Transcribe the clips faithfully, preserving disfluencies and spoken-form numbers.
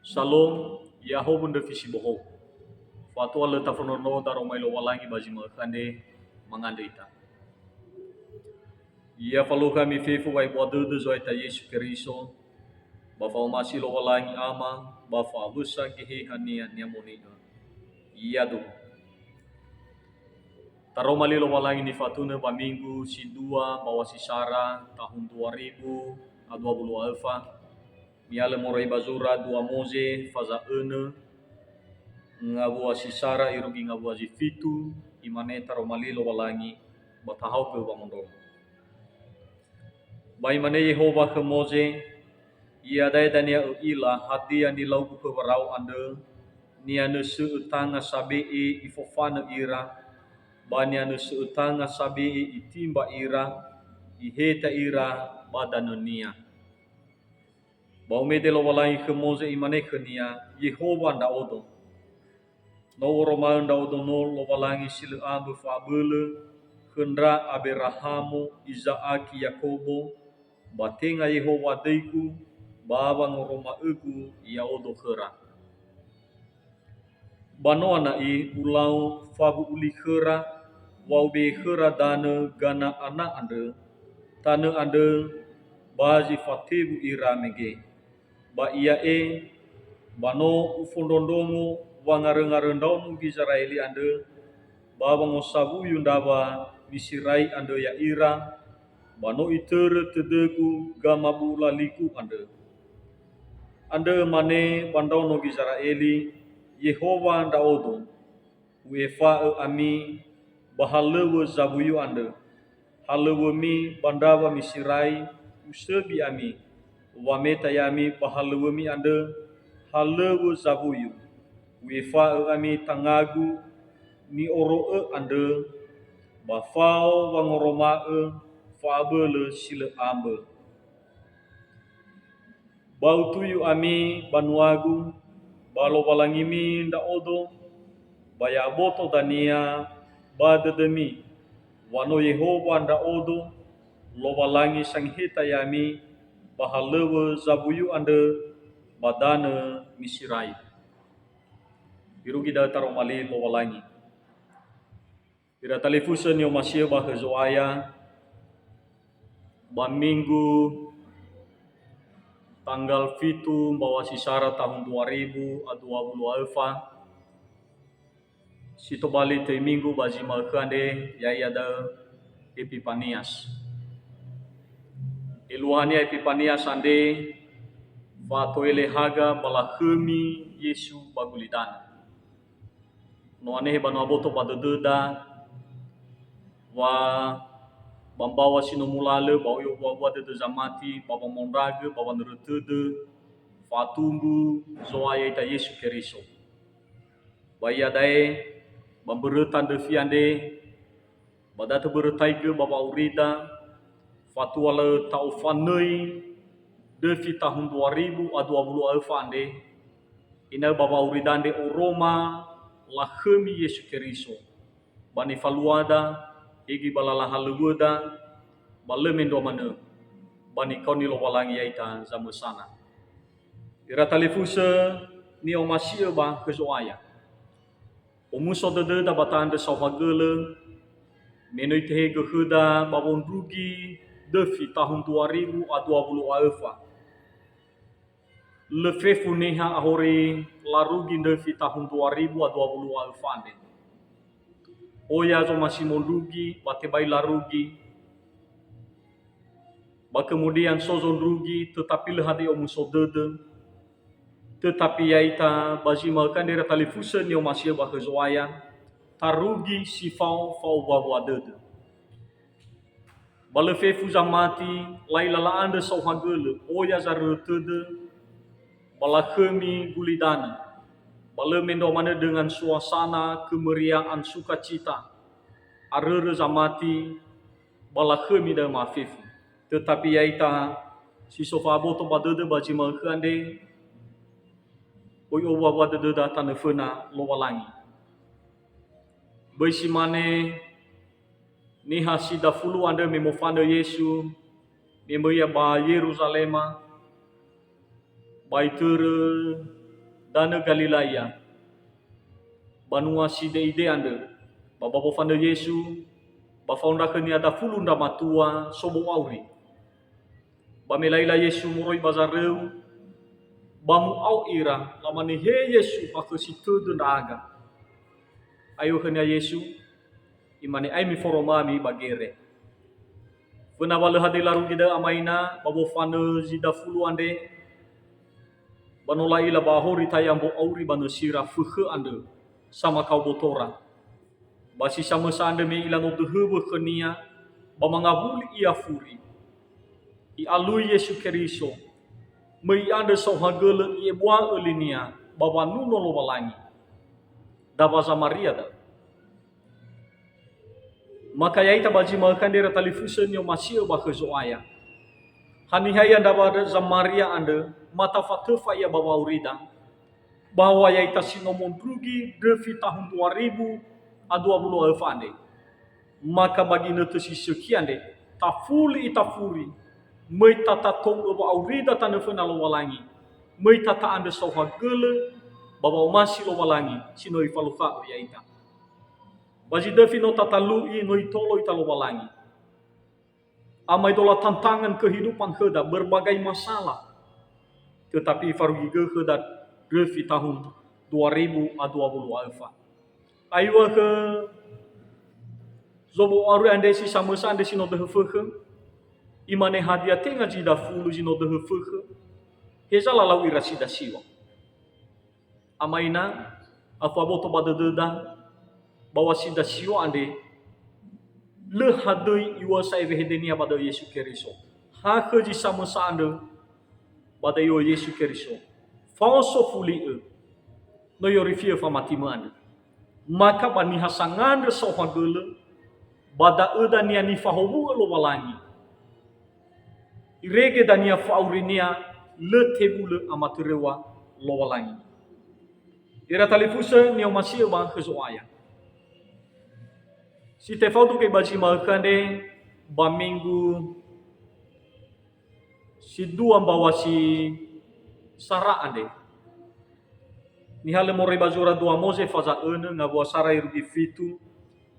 Salom, ya'ahowu ndröfi si bohou. Fatua lö tafondrondro daroma li Lowalangi ba zi ma'ökhö andre, mangandrö ita. Ya falukha ami fefu wa'ebua dödö Zo'aya ita Yesu Keriso, ba fa'omasi Lowalangi Ama, ba fa'awösa Geheha-Nia ni'amoni'ö. Yaduhu. Taroma li Lowalangi nifatunö ba minggu si dua mbaŵa si sara tahun dua ribu a dua wulu a öfa, mi'alö moroi ba zura dua Moze faza önö, ngawua si sara irugi ngawua zi fitu, imane taroma li Lowalangi, ba tahaogö wamondrongo. Ba imane Yehowa khö Moze, "Iada'e dania ö'ila hadia nilaugu khö Warao andrö, ni'anösö'ö tanga sabe'e ifofanö ira, ba ni'anösö'ö tanga sabe'e itimba ira, iheta ira ba danönia." Ba umede Lowalangi khö Moze, imane khönia, "Yehowa ndra'odo. No u'oroma'ö ndra'odo no Lowalangi si lö ambö fa'abölö khö ndra Aberahamo, Iza'aki, Yakobo, ba tenga Yehowa döigu ba wangoroma'ögu ya'odo khöra. Ba no ana'i ulau fawu'u li khöra, wa ube'e khöra danö Gana'ana andrö, tanö andrö ba zi fatewu ira mege. Ba ia'e, ba no ufondrondrongo wangaröngarö ndraono Gizera'eli andrö, ba wangosawuyu ndrawa Miserai andrö ya'ira, ba no itörö tödögu gamabu'ula ligu andrö. Andrö ömane ba ndraono Gizera'eli, 'Yehowa ndra'odo, u'efa'ö ami ba halöŵö zawuyu andrö, halöŵömi ba ndrawa Miserai, usöbi ami, wameta ya'ami ba halöŵömi andrö halöŵö zawuyu, u'efa'ö ami tangagu ni'oro'ö andrö, ba fao wangoroma'ö fa'abölö si lö ambö. Ba utuyu ami banuagu, ba Lowalangimi ndra'odo, ba ya'aboto dania ba dödömi, wa no Yehowa ndra'odo, Lowalangi sangeheta ya'ami ba halöŵö zawuyu andrö ba danö Miserai.'" Irugi da'ö taroma li Lowalangi. Ira talifusö ni'omasi'ö ba khö Zo'aya, ba minggu tanggal fitu mbaŵa si sara tahun dua ribu a dua wulu a öfa, si tobali töi minggu ba zi ma'ökhö andre, ya'ia da'ö Epipanias. Eluahania Epipanias andre, fa'atoele haga ba lakhömi Yesu ba gulidanö. No anehe ba no aboto ba dödöda, wa ba mbaŵa si no mulalö, ba oi owua-wua dödö zamati, ba wamaondragö, ba wanörö tödö, fa'atumbu Zo'aya ita Yesu Keriso. Ba iada'e, ba mböröta ndröfi andre, ba da töbörötaigö ba wa'aurida, fatua lö ta'ofanöi döfi tahun dua ribu a dua wulu a öfa andre, ena'ö ba wa'aurida andre oroma lakhömi Yesu Keriso, ba nifaluada, igi ba lala halöŵöda, ba lö mendrua manö, ba nikaoni Lowalangi ya'ita zamösana. Ira talifusö ni'omasi'ö ba khö Zo'aya. Omuso dödöda ba ta'andrö saohagölö, me no itehegö khöda ba wondrugi döfi tahun dua ribu a dua wulu a öfa. Lö fefu niha ahori larugi ndröfi tahun dua ribu a dua wulu a öfa andre. Oya zomasi mondrugi, ba tebai larugi, ba kemudian so zondrugi, tetapi lö hadia omuso dödö, tetapi ya'ita ba zi ma'ökhö andre ira talifusö ni'omasi'ö ba khö Zo'aya, tarugi si fao fa'owua-wua dödö. Ba lö fefu zamati, la'ila la'andrö saohagölö, oya zarörö tödö, ba lakhömi gulidanö, ba lö mendrua manö dengan suasana kemeriahan sukacita, arörö zamati, ba lakhömi da'ö ma'afefu. Tetapi ya'ita si so fa'aboto ba dödö ba zi ma'ökhö andre, oi owua-wua dödöda tanö föna Lowalangi. Böi si mane niha si dafulu andrö me mofanö Yesu, me möi ia ba Yeruzalema, ba itörö Danö Galilaia, banua side'ide andrö, ba ba wofanö Yesu, ba fao ndra khönia dafulu ndra matua sobo auri. Ba me la'ila Yesu moroi ba zaröu, ba mu'ao ira, lamane, "He Yesu, hakhösi tödö ndra'aga." Ayo khönia Yesu, imane, "Ae miforomami ba gere." Föna wa lö hadia larugi da'ö amaina ba wofanö zi dafulu andre, ba no la'ila ba ahori tayambo auri ba nösira fökhö andrö, samakao botora. Ba si samösa andrö me ila no döhöwö khönia, ba mangawuli ia furi. I'alui Yesu Keriso, möi i'andrö saohagölö i'ebua'ö linia ba wanuno Lowalangi. Dawa Zamaria da'ö. Maka ya'ita ba zi ma'ökhö andre ira talifusö ni'omasi'ö ba khö Zo'aya. Haniha ia ndra wa Zamaria andrö, ma tafatöfa ia ba wa'aurida? Ba wa ya'ita si no mondrugi ndröfi tahun dua ribu a dua wulu a öfa andre. Maka ba ginötö si sökhi andre, tafuli ita furi, möi ita tatou'ö wa'aurida tanö föna Lowalangi, möi ita ta'andrö saohagölö ba wa'omasi Lowalangi si no Ifalukhaö ya'ita. Ba zi döfi no tatalu'i, no Itolo ita Lowalangi. Amaedola tantangan kehidupan khöda, berbagai masalah. Tetapi Ifarugi gökhöda ndröfi tahun dua ribu a dua wulu a öfa. Aewa khö zobo auri andre si samösa andre si no döhö fökhö, imane, "Hadia tenga zi dafulu zi no döhö fökhö? Heza lalau ira si dasiwa?" Amaina, afu aboto ba dödöda, ba wa si dasiwa andre, lö hadöi iŵa'ö sa'ae wehedenia ba da'ö Yesu Keriso. Hakhö zi samösa andrö ba da'ö Yesu Keriso. Fao sofuli'ö, no i'orifi'ö famatimö andrö. Maka ba niha sangandrö saohagölö, ba da'ö dania nifahowu'ö Lowalangi. Irege dania fa'aurinia lö tebulö amatöröŵa Lowalangi. Ira talifusö ni'omasi'ö ba khö Zo'aya. Si tefaudu göi ba zi ma'ökhö andre ba minggu si dua mbaŵa si sara andre. Nihalö moroi ba zura dua Moze faza önö ngawua sara irugi fitu,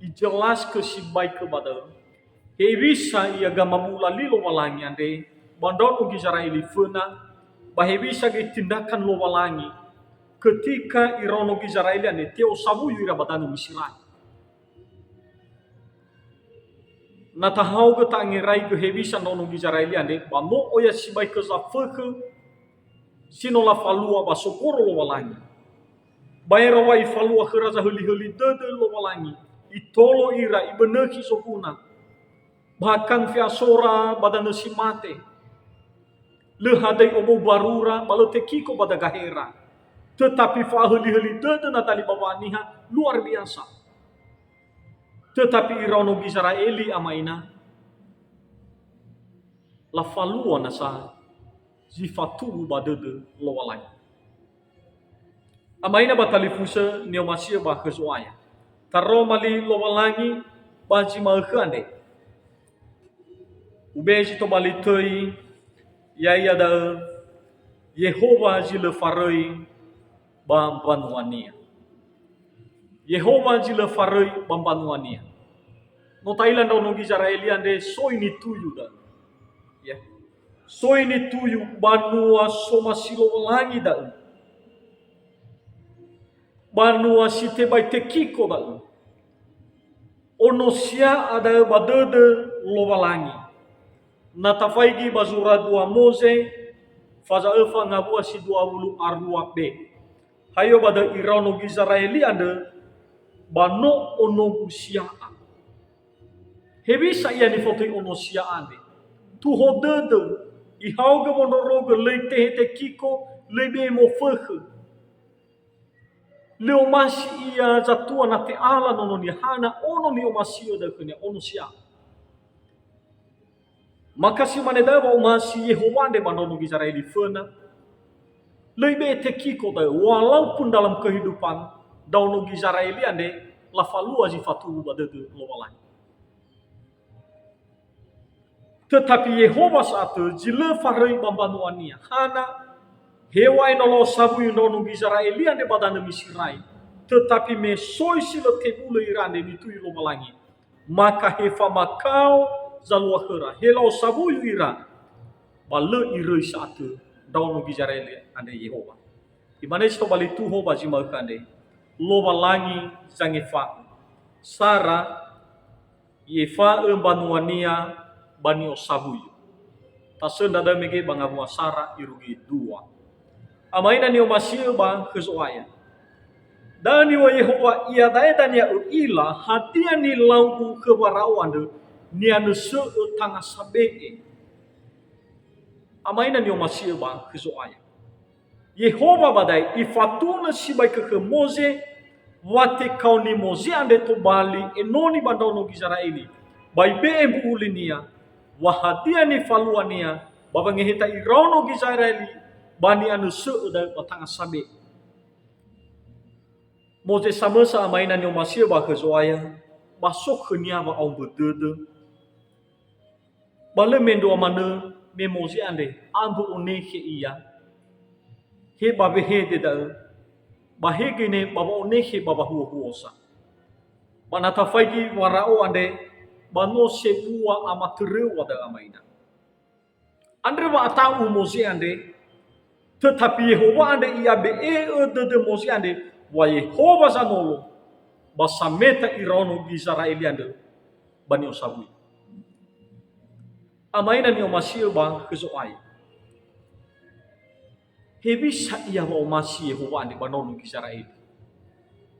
ijelaskö sibai khö ba da'ö. Hewisa ia gamabu'ula li Lowalangi andre ba ndraono Gizera'eli föna, ba hewisa göi tindakan Lowalangi ketika iraono Gizera'eli andre te'osawuyu ira ba danö Miserai. Na tahaogö ta'angeraigö hewisa ndraono Gizera'eli andre, ba no oya sibai khö zafökhö si no lafalua ba sogoro Lowalangi. Baero wa Ifalua khöra zahölihöli dödö Lowalangi, Itolo ira, Ibönökhi zoguna. Bahkan fe'asora ba danö si mate. Lö hadöi obou barura, ba lö tekiko ba dagahera. Tetapi fa'ahölihöli dödö na dali ba wa'aniha luar biasa. Tetapi iraono Gizera'eli amaina, lafalua nasa zi fatuwu ba dödö Lowalangi. Amaina ba talifusö ni'omasi'ö ba khö Zo'aya. Taroma li Lowalangi ba zi ma'ökhö andre. Ubezi tobali töi, ya'ia da'ö Yehowa zi lö faröi ba mbanuania. Yehowa zi lö faröi ba mbanuania. No ta'ila ndraono Gizera'eli andre soi nituyu da'ö. Ya. Soi nituyu banua somasi Lowalangi da'ö. Banua si tebai tekiko da'ö. Ono sia'a da'ö ba dödö Lowalangi. Na tafaigi ba zura dua Moze, faza öfa ngawua si dua wulu a rua be. Hayo ba da'ö iraono Gizera'eli andrö, ba no onogu sia'a. Hewisa ia nifotöi ono sia'a andre? Tuho dödö, ihaogö wondrorogö, lö itehe tekiko, lö ibe'e mofökhö. Lö omasi ia zatua na te'ala nononia, hana ono ni'omasi'ö da'ö khönia, ono sia'a. Maka si mane da'ö wa'omasi Yehowa andre ba ndraono Gizera'eli föna. Lö ibe'e tekiko da'ö, walaupun dalam kehidupan ndraono Gizera'eli andre lafalua zi fatuwu ba dödö Lowalangi. Tetapi Yehowa sa'atö zi lö faröi ba mbanuania. Hana? Heŵa'ae no la'osawuyu ndraono Gizera'eli andre ba danö Miserai, tetapi me soi si lö tebulö ira andre nitui Lowalangi, maka he famakao zalua khöra, he la'osawuyu ira, ba lö iröi sa'atö ndraono Gizera'eli andre Yehowa. Imane si tobali tuho ba zi ma'ökhö andre, Lowalangi zangefa'ö. Sara I'efa'ö mbanuania ba ni'osawuyu. Tasöndra da'ö mege ba ngawua Sara irugi dua. Ama ina ni'omasi'ö ba khö Zo'aya. Da'ö niŵa'ö Yehowa, iada'e dania ö'ila hadia nilaugu khö Wara'o andrö ni'anösö'ö tanga sabe'e. Ama ina ni'omasi'ö ba khö Zo'aya. Yehowa ba da'e ifatunö sibai khö Moze wa tekaoni Moze andre tobali enoni ba ndraono Gizera'eli, ba ibe'e mbu'u linia, wa hadia nifaluania ba wangeheta iraono Gizera'eli ba ni'anösö'ö da'ö ba tanga sabe'e. Moze samösa ama ina ni'omasi'ö ba khö Zo'aya, ba so khönia wa'aombö dödö. Ba lö mendrua manö me Moze andre, ambö onekhe ia, he ba wehede da'ö, ba he göi ne ba wa'onekhe ba wahuohuosa. Ba na tafaigi Wara'o andre, ba no sebua amatöröŵa da'ö ama ina. Andrö wa'ata'u Moze andre, tetapi Yehowa andre i'abe'e'ö dödö Moze andre wa Yehowa zanolo, ba sameta iraono Gizera'eli andrö ba ni'osawuyu. Ama ina ni'omasi'ö ba khö Zo'aya. Hewisa ia wa'omasi Yehowa andre ba ndraono Gizera'eli?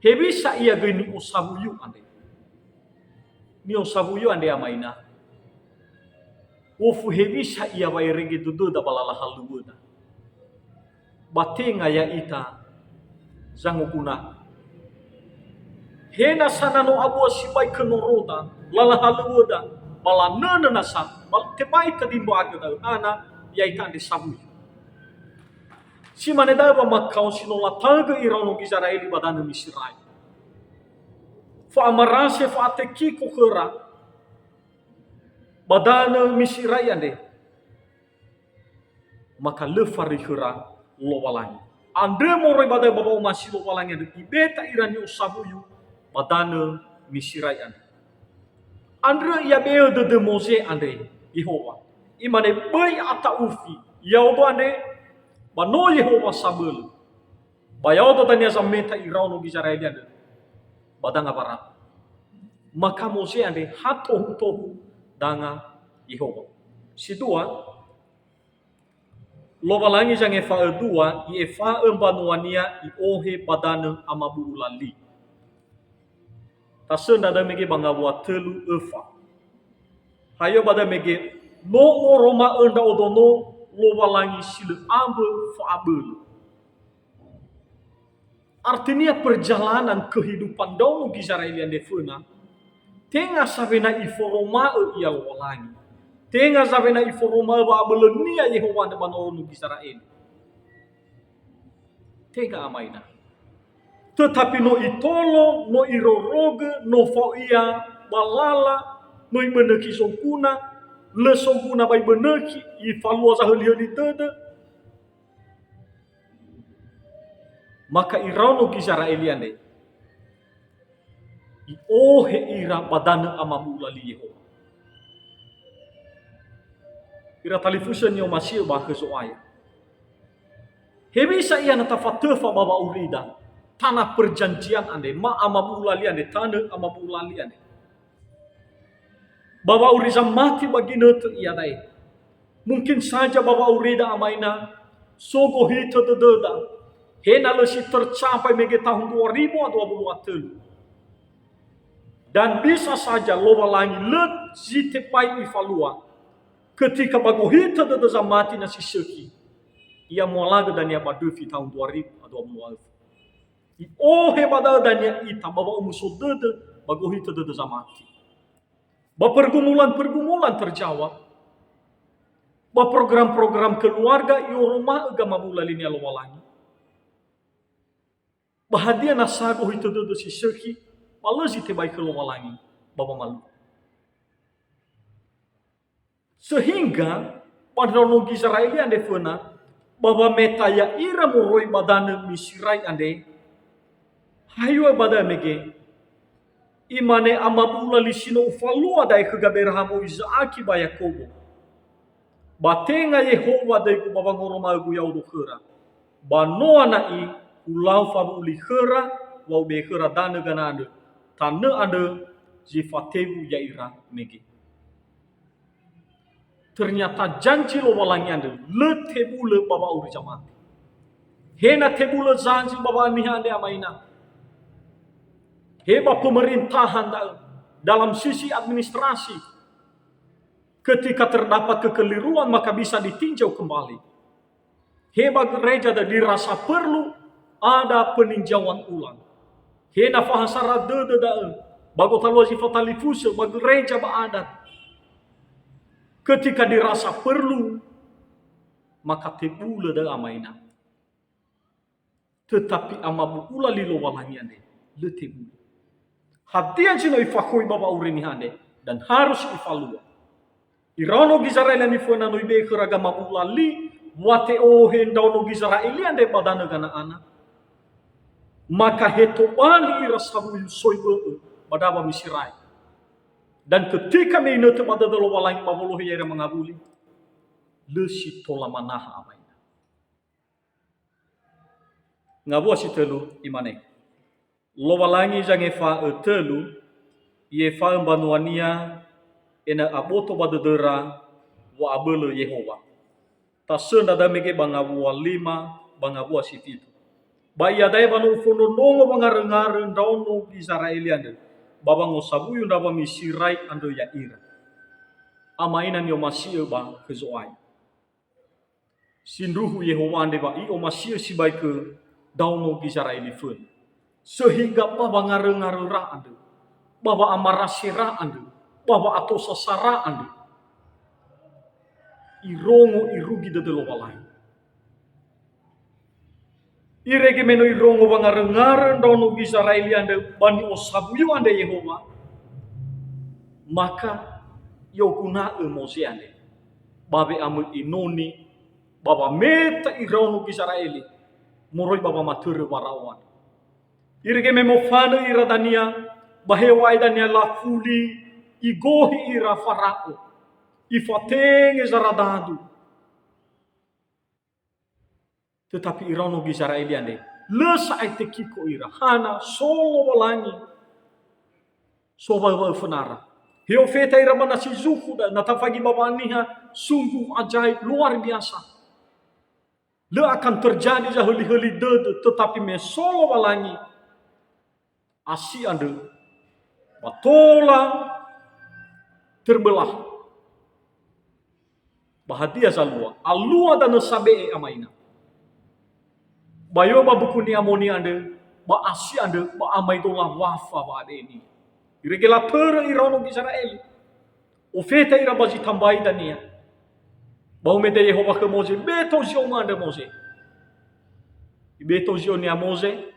Hewisa ia göi ni'osawuyu andre? Ni'osawuyu andre ama ina, wofu hewisa ia wa'erege dödöda ba lala halöŵöda. Ba tenga ya'ita zangoguna. He nasa na no awu'a sibai khö noroda, lala halöŵöda, ba lanönö nasa, ba tebai tadimbo'agö da'ö hana, ya'ita andre sawuyu. Si mane da'ö wamakao si no lataögö iraono Gizera'eli ba danö Miserai. Fa'amarase, fa'atekiko khöra ba danö Miserai andre. Maka lö faröi khöra Lowalangi. Andrö moroi ba da'ö ba wa'omasi Lowalangi andrö ibeta ira ni'osawuyu ba danö Miserai andre. Andrö i'abe'e'ö dödö Moze andre Yehowa. Imane, böi ata'ufi, ya'odo andre ba no Yehowa sabölö. Ba ya'odo dania zameta iraono Gizera'eli andrö ba danga Wara'o. Maka Moze andre ha tohu-tohu danga Yehowa. Si dua, Lowalangi zangefa'ö dua, i'efa'ö mbanuania i'ohe ba danö amabu'u lali. Tasöndra da'ö mege ba ngawua tölu öfa. Hayo ba da'ö mege, no u'oroma'ö ndra'odo no Lowalangi si lö ambö fa'abölö. Artinya perjalanan kehidupan ndraono Gizera'eli andre föna, tenga sawena iforoma'ö ia Lowalangi. Tenga sawena iforoma'ö wa'abölönia Yehowa andre ba ndraono Gizera'eli. Tenga ama ina. Tetapi no itolo, no irorogö, no fao ia ba lala, no ibönökhi soguna, lö soguna ba ibönökhi, ifalua zahölihöli dödö. Maka iraono Gizera'eli andre, i'ohe ira ba danö amabu'u lali Yehowa. Ira talifusö ni'omasi'ö ba khö Zo'aya. Hewisa ia na tafatöfa ba wa'aurida, tanö perjanjian andre, ma amabu'u lali andre, tanö amabu'u lali andre. Ba wa'auri zamati ba ginötö iada'e. Mungkin saja ba wa'aurida ama ina, so gohitö dödöda, he na lö si tercapai mege tahun dua ribu a dua puluh a tölu. Dan bisa saja Lowalangi lö si tebai ifalua, ketika ba gohitö dödö zamati na si sökhi, ia mualagö dania ba döfi tahun dua ribu a dua puluh a öfa. I'ohe ba da'ö dania ita ba wa'omuso dödö ba gohitö dödö zamati. Ba pergumulan-pergumulan terjawab, ba program-program keluarga i'oroma'ö gamabu'u lalinia Lowalangi. Ba hadia nasa gohitö dödö si sökhi, ba lö si tebai khö Lowalangi ba wamalu'ö. Sehingga ba ndraono Gizera'eli andre föna, Ba wameta ya'ira moroi ba danö Misirai andre, hayu'ö ba da'ö mege, imane, "Amabu'ula li si no ufalua da'e khö Gaberahamo, Iza'aki ba Yakobo. Ba tenga Yehowa döigu ba wangoromaögu ya'odo khöra. Ba no ana'i ulau fawu'u li khöra, wa ube'e khöra danö Ganaan, tanö andrö zi fatewu ya'ira mege." Ternyata janji Lowalangi andrö lö tebulö ba wa'auri zamati. He na tebulö janji ba wa'aniha andre, ama ina. He ba pemerintahan da'ö, dalam sisi administrasi, ketika terdapat kekeliruan, maka bisa ditinjau kembali. He ba gereja da dirasa perlu ada peninjauan ulang. He na fahasara dödö da'ö, ba gotalua zi fatalifusö, ba gereja, ba adat. Ketika dirasa perlu, maka tebulö da'ö, ama ina. Tetapi amabu'ula li Lowalangi andre, lö tebulö. Hadia zi no ifakhoi ba wa'auri niha andre, dan harus ifalua. Iraono Gizera'eli föna no ibe'e khöra gamabu'ula li, wa te'ohe ndraono Gizera'eli andre ba danö Gana'ana. Maka he tobali ira sawuyu soi bö'ö ba dawa Misirai. Dan ketika me inötö ba dödö Lowalangi ba wolohe ya'ira mangawuli, lö si tola manaha, ama ina. Ngawua si tölu, imane, Lowalangi zangefa'ö tölu, i'efa'ö mbanua-Nia ena'ö aboto ba dödöra wa'abölö Yehowa. Tasöndra da'ö mege ba ngawua lima, ba ngawua si fitu. Ba iada'e wa no ufondrondrongo wangaröngarö ndraono Gizera'eli andrö, ba wangosawuyu ndra wamisirai andrö ya'ira. Ama ina ni'omasi'ö ba khö Zo'aya. Sindruhu Yehowa andre wa i'omasi'ö sibai khö ndraono Gizera'eli föna. Sehingga ba wangaröngaröra andrö, ba wa'amarasera andrö, ba wa'atosasara andrö, irongo irugi dödö Lowalangi. Irege me no irongo wangaröngarö ndraono Gizera'eli andrö ba ni'osawuyu andre Yehowa, maka i'oguna'ö Moze andre ba we'amöi enoni ba wameta iraono Gizera'eli moroi ba wamatörö Wara'o andrö. Irege me mofanö ira dania, ba heŵa'ae dania lafuli, igohi ira Fara'o, ifatenge zaradadu. Tetapi iraono Gizera'eli andre, lö sa'ae tekiko ira. Hana? So Lowalangi. So waöwaö fönara. He ofeta ira ba nasi zukhu da'ö, na tafagi ba wa'aniha, sungguh ajaib, luar biasa. Lö akan terjadi zahöli-höli dödö, tetapi me so Lowalangi, asi andrö ba tola terbelah. Ba hadia zalua? Alua danö sabe'e, ama ina. Ba yo'ö ba buku Ni'amoni andrö, ba asi andrö ba amaedola wafa wa'abe'e-Nia. Irege latörö iraono Gizera'eli. Ofeta ira ba zi tambai dania. Ba umeda Yehowa khö Moze, "Beto zi omö andrö, Moze." Ibeto zi onia Moze,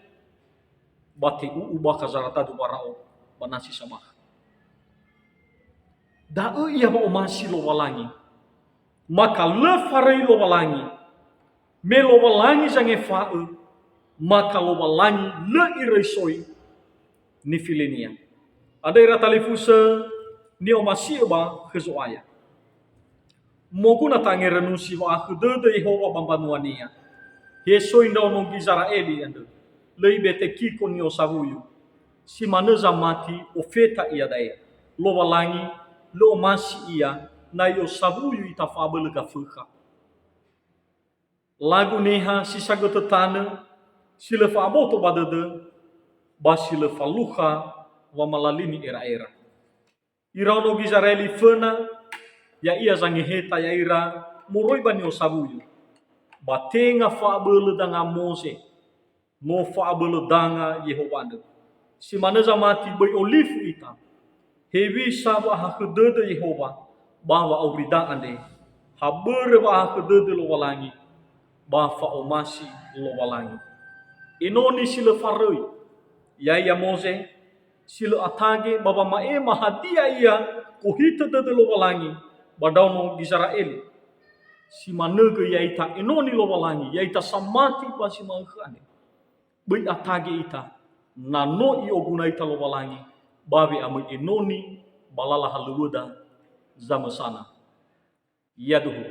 ba te'u'u bakha zaradadu Wara'o ba nasi sabakha. Da'ö ia wa'omasi Lowalangi. Maka lö faröi Lowalangi. Me Lowalangi zangefa'ö, maka Lowalangi lö iröi soi nifili-Nia. Andrö ira talifusö ni'omasi'ö ba khö Zo'aya. Moguna tangerönusi wa'akhö dödö Yehowa ba mbanua-Nia. He soi ndraono Gizera'eli andrö, lö ibe'e tekiko ni'osawuyu. Si manö zamati ofeta iada'e. Lowalangi lö omasi ia na i'osawuyu ita fa'abölö gafökha. Lagu niha si sagötö tanö, si lö fa'aboto ba dödö, ba si lö falukha wamalalini era'era. Iraono Gizera'eli föna, ya'ia zangeheta ya'ira moroi ba ni'osawuyu. Ba tenga fa'abölö danga Moze, no fa'abölö danga Yehowa andrö. Si manö zamati böi olifu ita. Hewisa wa'ahakhö dödö Yehowa ba wa'aurida andre, ha börö wa'ahakhö dödö Lowalangi ba fa'omasi Lowalangi. Enoni si lö faröi, ya'ia Moze, si lö atage ba wama'ema hadia ia gohitö dödö Lowalangi ba ndraono Gizera'eli. Si manö göi ya'ita enoni Lowalangi, ya'ita samati ba zi ma'ökhö andre. Böi atage ita, na no i'ogunaita Lowalangi ba we'amöi enoni ba lala halöŵöda zamösana. Yaduhu,